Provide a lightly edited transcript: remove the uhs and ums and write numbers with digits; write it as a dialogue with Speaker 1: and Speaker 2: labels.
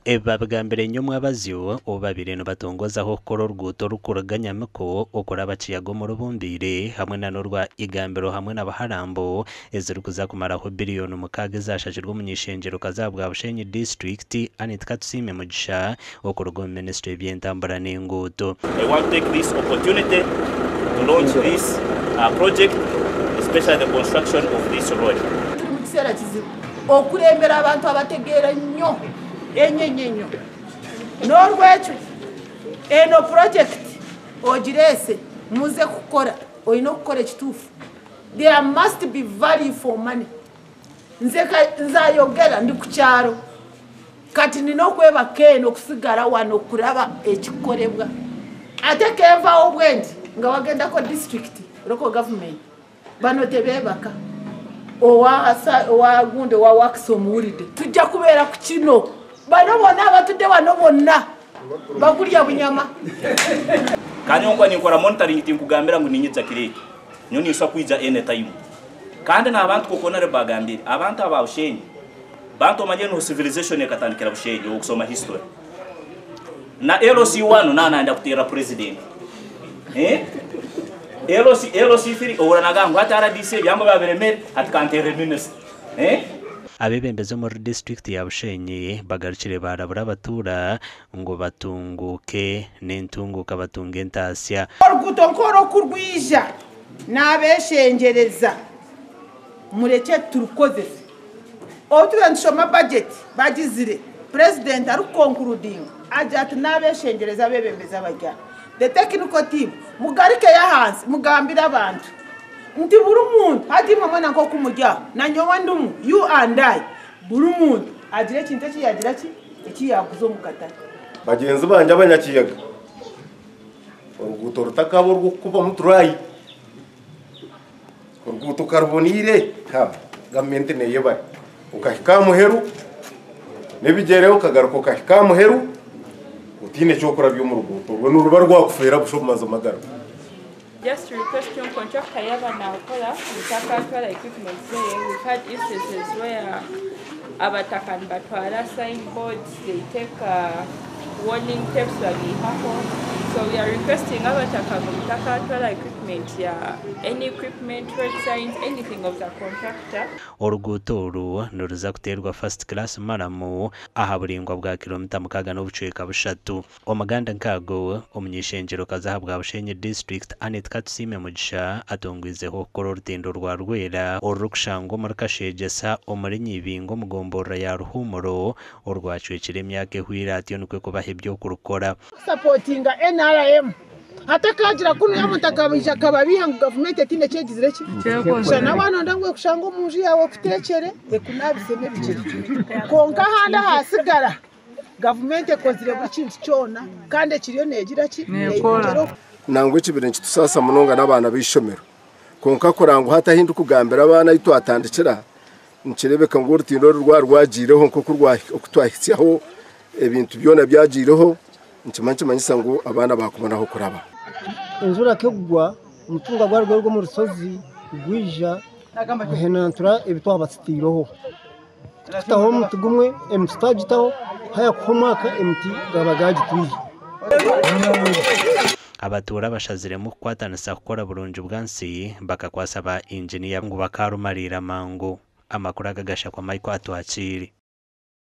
Speaker 1: Ebi babigambire nyomwabazyo obu babaire nibatongozaho okukora oruguuto orurikuruga Nyamiko okuraba Kiyaga omuri Bumbiire hamwe na n'orwa Igambiro hamwe na Buharambu ezirikuza kumaraho biriyoni mukaaga ezashakirwe omuny'eishengyero-kazi ahabwa Bushenyi disiturikiti, Annet Katusiime Mugisha okuruga omu minisiture y'eby'entambura n'enguuto.
Speaker 2: I want to take this opportunity to launch this project especially the construction of this road.
Speaker 3: Turi mu kiseera kizibu okurembera abantu abategeera nnyo enyo enyo enyo. N'orwekyo eno purojekiti ogireese muze kukora oine okukora ekituufu. There must be value for money. Nze nzayogera ndi ku kyaro kati nina okwebaka eno okusigara wano kuraba ekikukorebwa. Ate kenvaho bwendi nga wagendako disiturikiti, local government bano tebebaka. Owa gundi owa works omuwulidde tujja kubeera ku kino. Bano bonna abatudde wano bonna bakulya bunyama.
Speaker 2: Kandi nyowe ninkora monitoring tinkugambira ngu ninyija kiro eki. Nyowe ninsobola kwija any time. Kandi n'abantu nk'oku Honore bagambire, abantu aba Bushenyi, bantu omanyire niho civilization ekatandikira Bushenyi okusoma history. Na LC 1 naaba nayenda kuteerera president. Eh? LC, LC3 ohurira nagamba ngu hati RDC ebyangwa byaba biremere, hati kanteerere minister. Eh?
Speaker 1: Abeebembezi omuri disiturikiti ya Bushenyi bagarukire baarabura abatuura ngu batunguuke n'entunguuka batunge entaasya.
Speaker 3: Oruguuto nk'oru oku rwija naabeshengyereza murekye turukozese. Obu turiyo nitushoma bajeti bagizire purezidenti arikukonkurudinga agira ati naabeshengyereza abeebembezi abari aha the technical team mugarukeyo ahansi mugambire abantu nti buri muntu hati imwe mwena nk'oku muri aha na nyowe ndimu you and I buri muntu agire ekintu eki yaagira ki eki yaaguza omu katare.
Speaker 4: Bagyenzi bangye abanyakiyaga, oruguuto rutakaba orw'okukubamu turayi, oruguuto karuboneire, ha gavumenti neeyebare. Okahika aha muheru n'ebigyere okagaruka okahika aha muheru otaine ky'okurabya omu ruguuto orwo niruba rwakufeera busha omu mazima gariho.
Speaker 5: Just request contractor yaba nakora mutakatwara equipment zeye. We've had instances where abataka nibatwara signboards, they take warning tapes babiihaho. So we are requesting abataka ngu mutakatwara equipment ya any equipment, road signs, anything of the contractor.
Speaker 1: Oruguuto oru niruza kuteerwa First Class Maramu aha buraingwa bwa kilomita 6.3. Omuganda nkaago, omuny'eishengyero-kazi ahabwa Bushenyi District, Annet Katusiime Mugisha atongwizeho okukora orutindo rwa Rwera orurikushangwa omuri Kasheegyesa omuri Nyibingo omu gomborora ya Ruhumuro orwacwekire emyaka ehweire atyo nikwo kubaha eby'okurukora.
Speaker 3: Kusapotinga nrm hati akagira kunu omuntu akaija akababiiha ngu gavumenti etiine eki egizire ki? Shana waanonda ngu ekushange omu nju yaawe ekuteekyere ekunaabisemu ebigyere kwonka ahandi ahasigara gavumenti ekozire buri kintu kyona kandi ekiriyo neegira ki? Neeyongyera.
Speaker 4: Nangwa ekibire nikitusaasa munonga n'abaana b'eishomero. Kwonka kurora ngu hati ahu ndikugambira abaana ahu twatandikira, nikireebeka ngu orutindo oru rwaba rwagiireho nk'oku oku twahitsyaho ebintu byona byagiireho, nikimara nikimanyisa ngu abaana baakubona ah'okuraba.
Speaker 6: Enjura ku ekugwa, omutunga gwaruga omu rushozi gwija guhenantura ebi twaba tutaireho. Tukutaho omuti gumwe, emiti twagitaho, haayakuhwa omwaka emiti gaba gagitwire.
Speaker 1: Abatuura bashaziremu kukwatanisa kukora burungi bwansi bakakwasa ba inginiya ngu bakarumariira mangu. Amakuru aga gashakwa Michael Atwakiire.